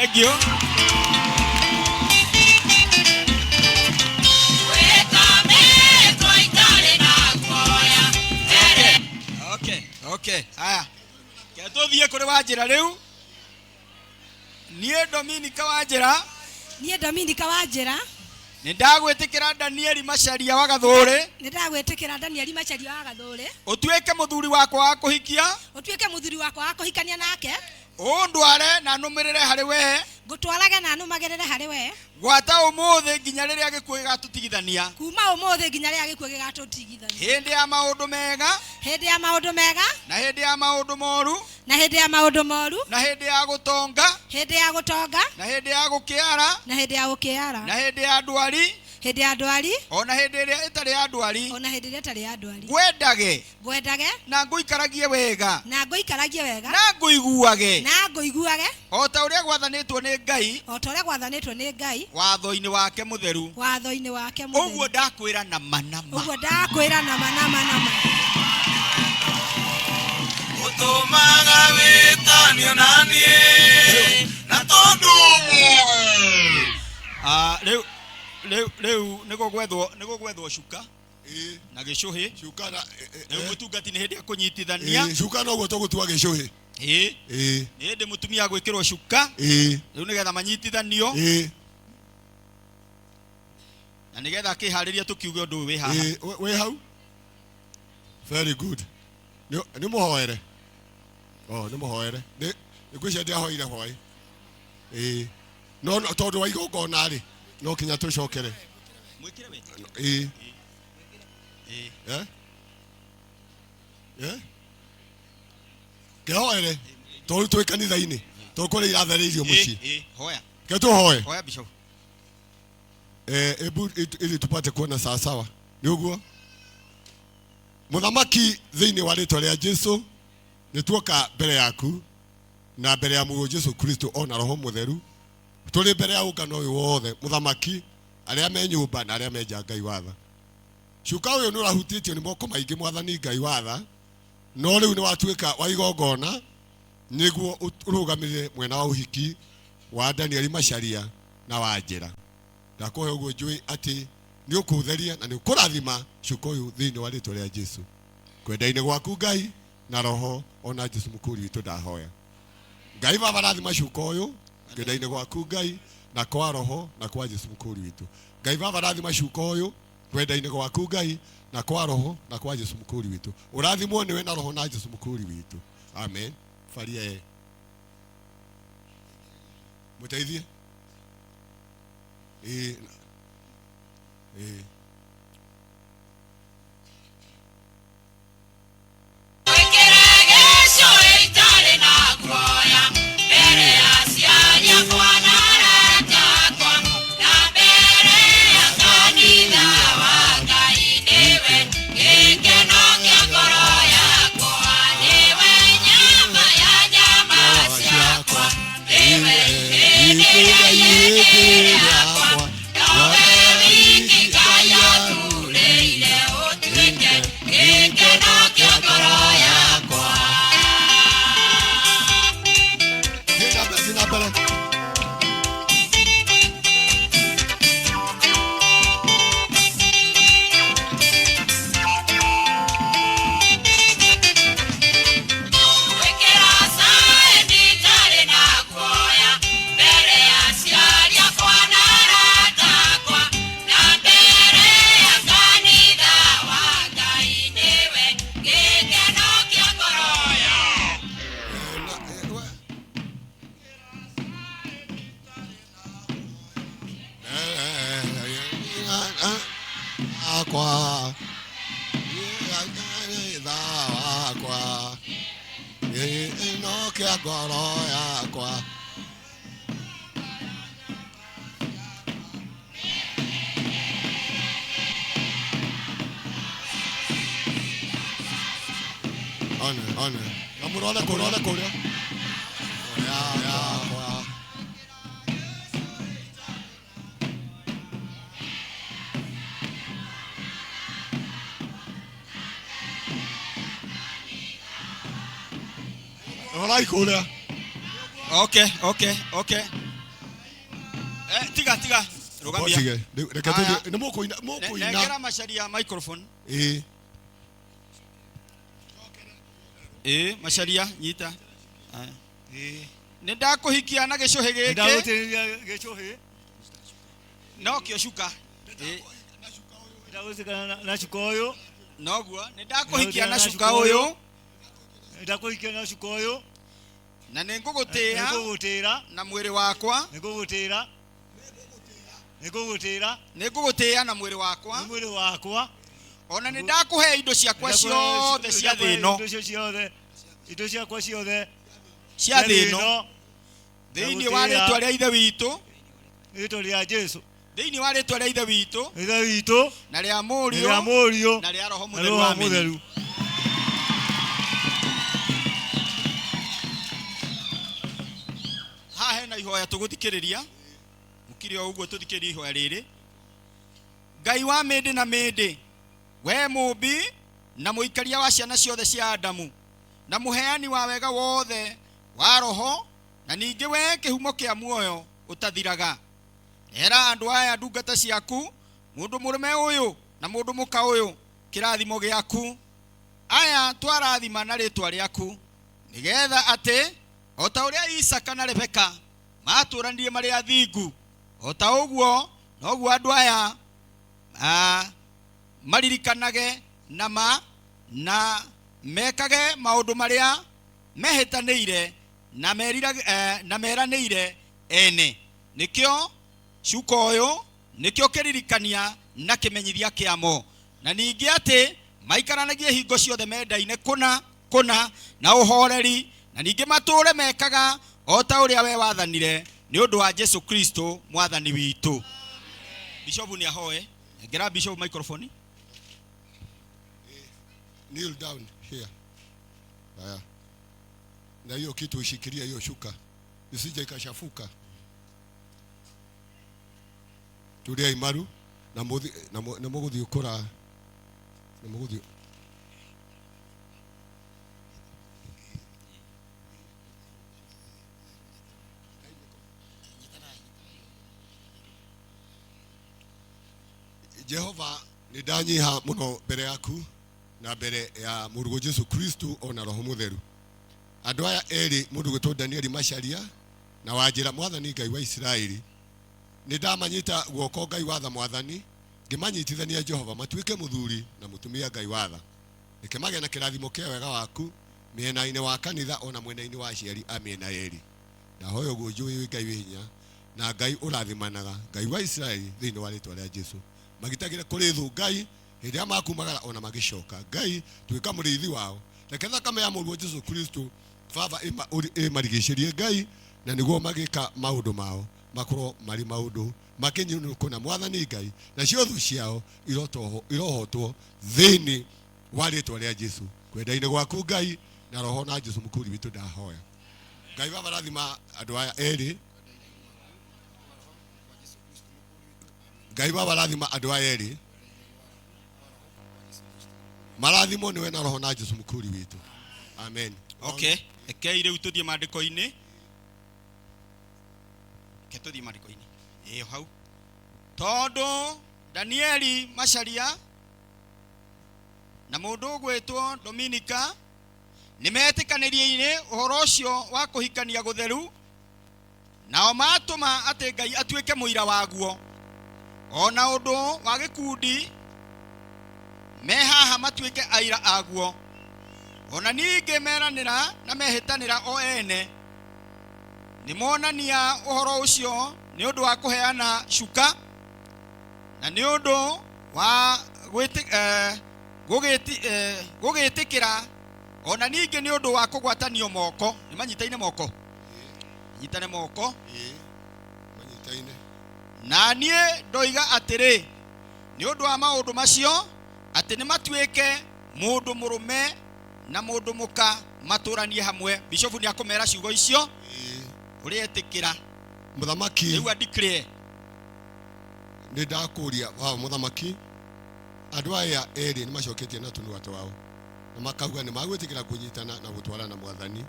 Thank you. Okay, okay. Haya. Ke tũthiĩ kũrĩ Wanjĩra rĩu. Niĩ Dominika Wanjĩra. Niĩ Dominika Wanjĩra. Nĩ ndagwĩtĩkĩra Danieli Macharia wa Gathũrĩ. Nĩ ndagwĩtĩkĩra Danieli Macharia wa Gathũrĩ. Ũtuĩke mũthuri wakwa wa kũhikia. Ũtuĩke mũthuri wakwa wa kũhikania nake. Ũndware na nũmĩrĩre harĩ wee. Ngũtwarage na nũmagĩrĩre harĩ wee. Gwata ũmũthĩ nginya rĩrĩa gĩkuũ gĩgatũtigithania. Kuma ũmũthĩ nginya rĩrĩa gĩkuũ gĩgatũtigithania. Hĩndĩ ya maũndũ mega. Hĩndĩ ya maũndũ mega. Na hĩndĩ ya maũndũ moru. Na hĩndĩ ya maũndũ moru. Na hĩndĩ ya gũtonga. Hĩndĩ ya gũtonga. Na hĩndĩ ya gũkĩara. Na hĩndĩ ya gũkĩara. Na hĩndĩ ya ndwari. Hĩndĩ ya ndwari. O na hĩndĩ ĩrĩa ĩtarĩ ya ndwari. O na hĩndĩ ĩrĩa ĩtarĩ ya ndwari. Ngwendage. Ngwendage. Na ngũikaragie wega. Na ngũikaragie wega. Na ngũiguage. Na ngũiguage. O ta ũrĩa gwathanĩtwo nĩ Ngai. O ta ũrĩa gwathanĩtwo nĩ Ngai. Watho-inĩ wake mũtheru. Watho-inĩ wake mũtheru. Ũguo ndakwĩra na ma na ma. Ũguo ndakwĩra na ma na ma na ma. Ũtũmaga wĩtanio na niĩ na tondũ Ah, rĩu rĩu rĩu nĩ gũgwethwo nĩ gũgwethwo cuka na gĩcũhĩ. Cuka na Rĩu mũtungati nĩ hĩndĩ akũnyitithania. Cuka noguo tũgũtua gĩcũhĩ. Ĩĩ. Nĩ hĩndĩ mũtumia agwĩkĩrwo cuka. Rĩu nĩgetha manyitithanio. Na nĩgetha akĩharĩria tũkiuge ũndũ ũyũ wĩ haha. Wĩ hau. Very good. Nĩ mũhoere. Oh, nĩ mũhoere. Nĩ ngwĩciria ndiahoire hwaĩ. Ĩĩ. No tondũ wa igongona rĩ, no kinya tũcokere. Mwĩkĩre we. Ĩĩ. Ĩĩ. Eh? Eh? Kĩhoere. Tondũ twĩ kanitha-inĩ. Tondũ kũrĩa irathereirio mũciĩ. Ĩĩ, hoya. Ke tũhoe. Hoya bishop. Eh, ebu ili tupate kuona sawa sawa. Nĩ ũguo? Mũthamaki thĩinĩ wa rĩtwa rĩa Jesu nĩ tuoka mbere yaku na mbere ya Mũriũ Jesu Kristo ona Roho Mũtheru tũrĩ mbere ya ũngano ũyũ wothe mũthamaki arĩa me nyũmba na arĩa me nja Ngai watha. Cuka ũyũ nĩ ũrahutĩtio nĩ moko maingĩ mwathani Ngai watha, no rĩu nĩ watuĩka wa igongona nĩguo ũrũgamĩrĩre mwena wa ũhiki wa Danieli Macharia na wa Njĩra. Ndakũhe ũguo njũĩ atĩ nĩ ũkũtheria na nĩ ũkũrathima cuka ũyũ thĩinĩ wa rĩtwa rĩa Jesu. Kwenda-inĩ gwaku Ngai na Roho ona Jesu mũkũri witũ ndahoya. Ngai baba rathima cuka ũyũ kwenda-inĩ gwaku Ngai na kwa Roho na kwa Jesu mũkũri witũ. Ngai baba rathima cuka ũyũ kwenda-inĩ gwaku Ngai na kwa Roho na kwa Jesu mũkũri witũ. Ũrathimwo nĩwe na Roho na Jesu mũkũri witũ. Amen. Faria ye. Mũteithie. Ĩĩ. Ĩĩ. Akwa akwa ino kia ngoro yakwa. One, one. Kamurole kũrĩa, kũrĩa. Yakwa. Rorai kũrĩa. Okay, okay, okay. Tiga tiga rũgamia. Botige. Reke Aya. tũthiĩ. Nĩ mũkũina mũkũina. Nengera Macharia microphone. Ĩĩ. Ĩĩ, Macharia nyita. Aya. Nĩ ndakũhikia na gĩcũhĩ gĩkĩ. Ndagũtĩrĩria gĩcũhĩ. No kĩo cuka. Ĩĩ. Ndagũtĩrĩria na cuka ũyũ. Noguo nĩ ndakũhikia na cuka ũyũ. Ndakũhikia na cuka ũyũ. Na nĩ ngũgũtĩĩa. Nĩ ngũgũtĩĩra. Na mwĩrĩ wakwa. Nĩ ngũgũtĩĩra. Nĩ ngũgũtĩĩra. Nĩ ngũgũtĩĩa na mwĩrĩ wakwa. Nĩ mwĩrĩ wakwa. Ona nĩ ndakũhe indo ciakwa ciothe cia thĩ ĩno. Indo icio ciothe. Indo ciakwa ciothe. Cia thĩ ĩno. Thĩinĩ wa rĩtwa rĩa Ithe witũ. Rĩtwa rĩa Jesu. Thĩinĩ wa rĩtwa rĩa Ithe witũ. Ithe witũ. Na rĩa Mũriũ. Na rĩa Mũriũ. Na rĩa Roho Na Mũtheru. Roho Ameni. Mũtheru. Haha hena ihoya tũgũthikĩrĩria. Mũkire o ũguo tũthikĩrĩrie ihoya rĩrĩ. Ngai wa mĩndĩ na mĩndĩ, we mũmbi na mũikaria wa ciana ciothe cia Adamu, na mũheani wa wega wothe wa roho, na ningĩ we kĩhumo kĩa muoyo ũtathiraga. Era andũ aya ndungata ciaku, mũndũ mũrũme ũyũ na mũndũ mũka ũyũ, kĩrathimo gĩaku. Aya twarathima na rĩtwa rĩaku, nĩgetha atĩ o ta ũrĩa Isaka na Rebeka matũranirie marĩ athingu, o ta ũguo noguo andũ aya maririkanage na ma na mekage maũndũ marĩa mehĩtanĩire na na meranĩire ene. Nĩkĩo cuka ũyũ nĩkĩo kĩririkania na kĩmenyithia kĩamo, na ningĩ atĩ maikaranagie hingo ciothe mendaine kũna kũna na ũhoreri, na ningĩ matũũre mekaga o ta ũrĩa we wathanire nĩ ũndũ wa Jesu Kristo mwathani witũ. Bishop nĩ ahoe. Ngera Bishop microphone. Kneel down here. Haya. Na hiyo kitu ushikilia hiyo shuka. Isije ikashafuka. Tulia imaru na muthi na muguthi ukura na muguthi Jehova nĩ ndanyiha mũno mbere yaku na mbere ya mũrũguo Jesu Kristo ona Roho Mũtheru. Andũ aya erĩ mũndũ gwĩtwo Danieli Macharia na Wanjĩra mwathani Ngai wa Isiraeli, nĩ ndamanyita guoko Ngai watha mwathani, ngĩmanyitithania Jehova matuĩke mũthuri na mũtumia Ngai watha. Reke magĩe na kĩrathimo kĩa wega waku mĩena-inĩ wa kanitha ona mwena-inĩ wa aciari a mĩena yerĩ. Ndahoya ũguo njũĩ wĩ Ngai wĩ hinya na Ngai ũrathimanaga, Ngai wa Isiraeli thĩinĩ wa rĩtwa rĩa Jesu. Magitagĩre kũrĩ thũ Ngai hĩndĩ ĩrĩa makumagara ona magĩcoka. Ngai tuĩka mũrĩithi wao. Reke thakame ya mũrũguo Jesu Kristo Baba ĩmarigicĩrie Ngai, na nĩguo magĩka maũndũ mao makorwo marĩ maũndũ makenyũrũkũ na mwathani Ngai, nacio thũ ciao irohotwo thĩinĩ wa rĩtwa rĩa Jesu. Kwenda-inĩ gwaku Ngai na Roho na Jesu mũkũri witũ ndahoya. Ngai Baba rathima andũ aya erĩ. Ngai Baba rathima andũ aya erĩ. Marathimwo nĩwe na Roho na Jesu mũkũri witũ. Amen. Okay, rekei rĩu tũthiĩ maandĩko-inĩ. Reke tũthiĩ maandĩko-inĩ. Ĩyo hau. Tondũ Danieli Macharia na mũndũ ũgwĩtwo Dominika nĩmetĩkanĩrie-inĩ ũhoro ũcio wa kũhikania gũtheru, nao matũma atĩ Ngai atuĩke mũira waguo, ona ũndũ wa gĩkundi me haha matuĩke aira aguo, ona ningĩ meranĩra na mehĩtanĩra o ene. Nĩmonania ũhoro ũcio nĩ ũndũ wa kũheana cuka na nĩ ũndũ wa gũgĩtĩkĩra, ona ningĩ nĩ ũndũ wa kũgwatanio moko. Nĩ manyitaine moko, nyitane moko. Ĩĩ, manyitaine. Na niĩ ndoiga atĩrĩ, nĩ ũndũ wa maũndũ macio atĩ nĩ matuĩke mũndũ mũrũme na mũndũ mũka matũranie hamwe. Bishofu nĩ akũmera ciugo icio. Ĩĩ. Ũrĩa etĩkĩra. Mũthamaki. Rĩu a declare. Nĩ ndakũria baba mũthamaki, andũ aya erĩ nĩ macoketie na tũnua twao na makauga nĩ magwĩtĩkĩra kũnyitana na gũtwarana mwathani.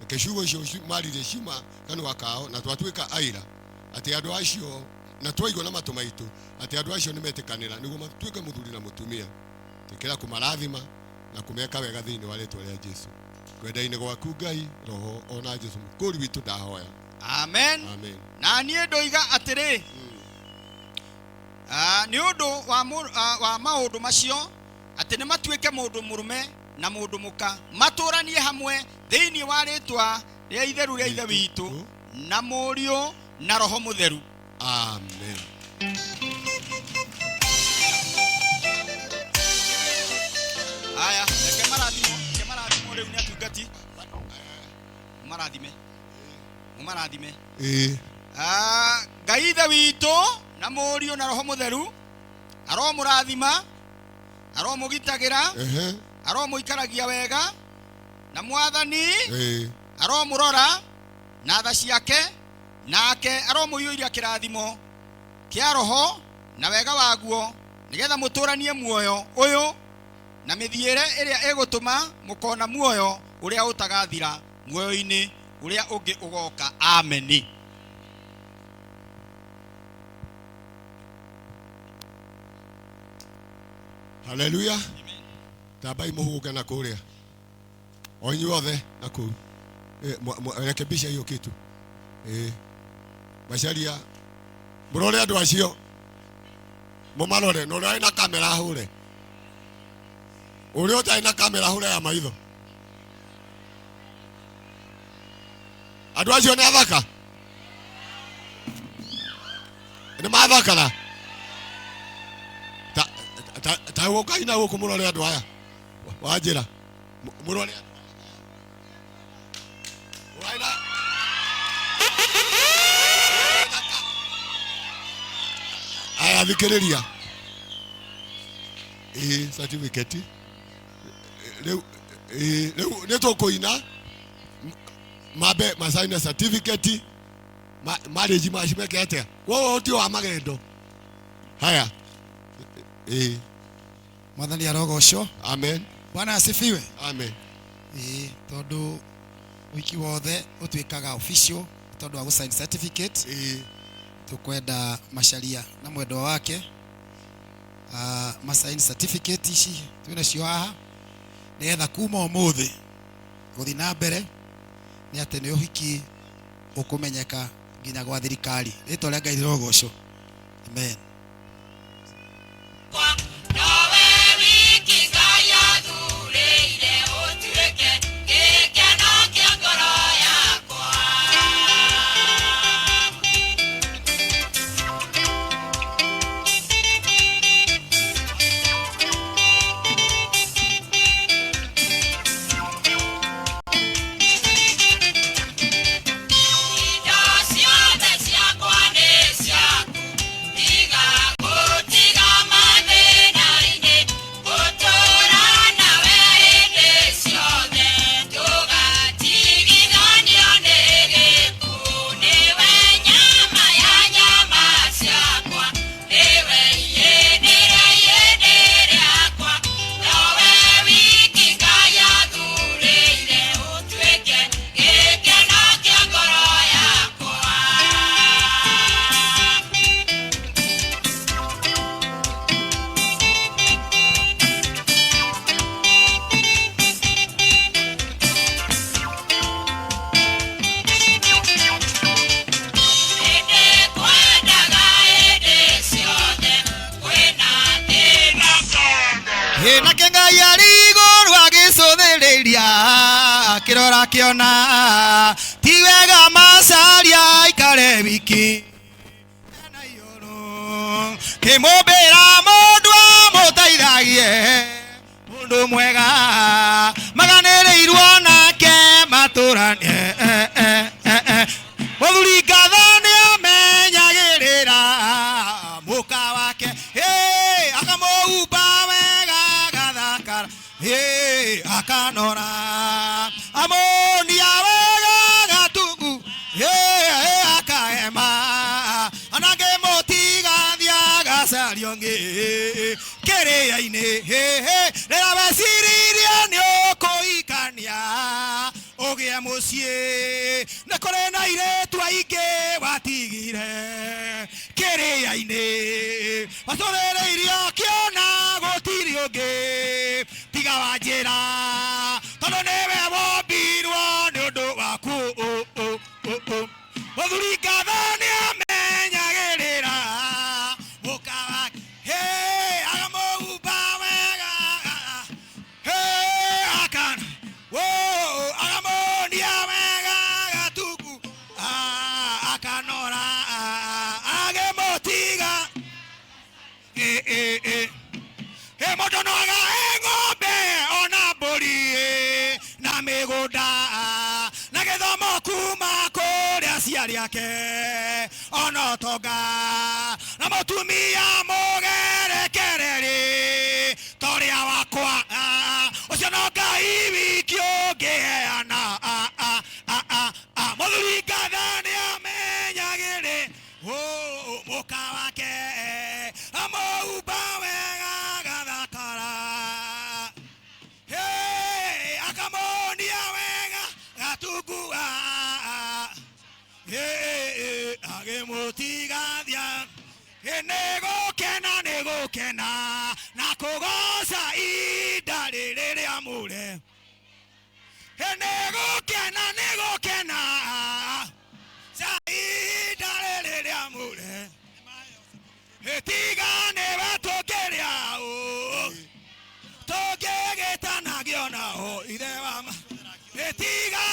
Reke ciugo icio maririe ciuma kanua kao na twatuĩka aira. Atĩ andũ acio na twaigua na matũ maitũ atĩ andũ acio nĩ metĩkanĩra nĩguo matuĩke mũthuri na mũtumia. Tĩkĩra kũmarathima na kũmeka wega thĩinĩ wa rĩtwa rĩa Jesu. Kwenda-inĩ gwaku Ngai roho ona Jesu mũkũri witũ ndahoya. Amen. Amen. Na niĩ ndoiga atĩrĩ, nĩ ũndũ wa maũndũ macio atĩ nĩ matuĩke mũndũ mũrũme na mũndũ mũka matũranie hamwe thĩinĩ wa rĩtwa rĩa itheru rĩa ithe witũ na mũriũ na roho mũtheru. Amen. Aya, reke marathimo, reke marathimo rĩu nĩ atungati. Mũmarathime. Mũmarathime. Ĩĩ. Ngai ithe witũ na mũriũ na roho mũtheru aromũrathima, aromũgitagĩra, aromũikaragia wega, na mwathani aromũrora na tha ciake, nake aromũiyũria kĩrathimo kĩa roho na wega waguo, nĩgetha mũtũranie muoyo ũyũ na mĩthiĩre ĩrĩa ĩgũtũma mũkona muoyo ũrĩa ũtagathira muoyo-inĩ ũrĩa ũngĩ ũgoka. Ameni. Haleluya. Tambai mũhuge na kũrĩa. O inyuothe na kũu. Reke mbica ĩyo kĩtu. Macaria mũrore andũ acio. Mũmarore na ũrĩa wĩna kamera ahũre. Ũrĩa ũtarĩ na kamera ahũre ya maitho. Andũ acio nĩ athaka. Nĩ mathakara. Ta gũkai na gũkũ mũrore andũ aya. Wa njĩra. Mũrore andũ aya. Aya thikĩrĩria. Certificate. Rĩu rĩu nĩ tũkũina mambe masaine certificate marriage macimeke atĩa. Koguo ti wa magendo. Haya. Mwathani arogocwo. Amen. Bwana asifiwe. Amen. Tondu wiki wothe utuikaga official tondu wa gũsign certificate. Tukwenda Macharia na mwendwa wake masign certificate ici twina cio haha nigetha kuma umuthi guthi na mbere ni ati ni uhiki ukumenyeka nginya gwa thirikari. Ritwa ria Ngai rĩrogocwo. Amen. Kirora kiona ti wega Macharia ikare wiki na igũrũ kĩmũmbĩra mũndũ amũteithagie mũndũ mwega maganĩrĩirwo nake matũranie mũthuri ngatho nĩamenyagĩrĩra mũka wake akamũhumba wega agathakara akanora amonia wega gatungu akaema anange motigathia gacario ngĩ kĩrĩa-inĩ rĩrĩa weciririe nĩ ũkũhikania ũgĩe Ũgĩe mũciĩ nĩ kũrĩ na airĩtu aingĩ watigire kĩrĩa-inĩ wacũrĩrĩirio kĩona gũtirĩ ũngĩ tiga wa njĩra tondũ nĩwe wombirwo nĩ ũndũ waku. Mũthuri ngatho nĩ amenyagĩrĩra mũka wake, hey, akamũhumba wega, hey, akana wo akamuonia wega gatuku, ah, akanora, ah, agĩmũtiga. Eh, eh, eh. Ĩ mũndũ no agae ng'ombe ona mbũri, ĩ, na mĩgũnda na gĩthomo kuma kũrĩ aciari ake ona ũtonga na mũtumia mũgerekereri torĩa wakwa, ah, ũcio no Ngai wiki ũngĩheana. Ah, ah, ah, ah, ah. Mũthuri ngatha nĩ amenyagĩrĩ mũka wake amũhumba wega gathakara. Hey, akamuonia wega gatungua. Hey, agĩmũtigathia. Nĩ gũkena nĩ gũkena na kũgoca inda rĩrĩ rĩamũre. Nĩ gũkena nĩ gũkena ca ihinda rĩrĩ rĩamũre. Tiga nĩwe tũngĩrĩa ũ tũngĩgĩtanagio nao ithe wa ma. Tiga.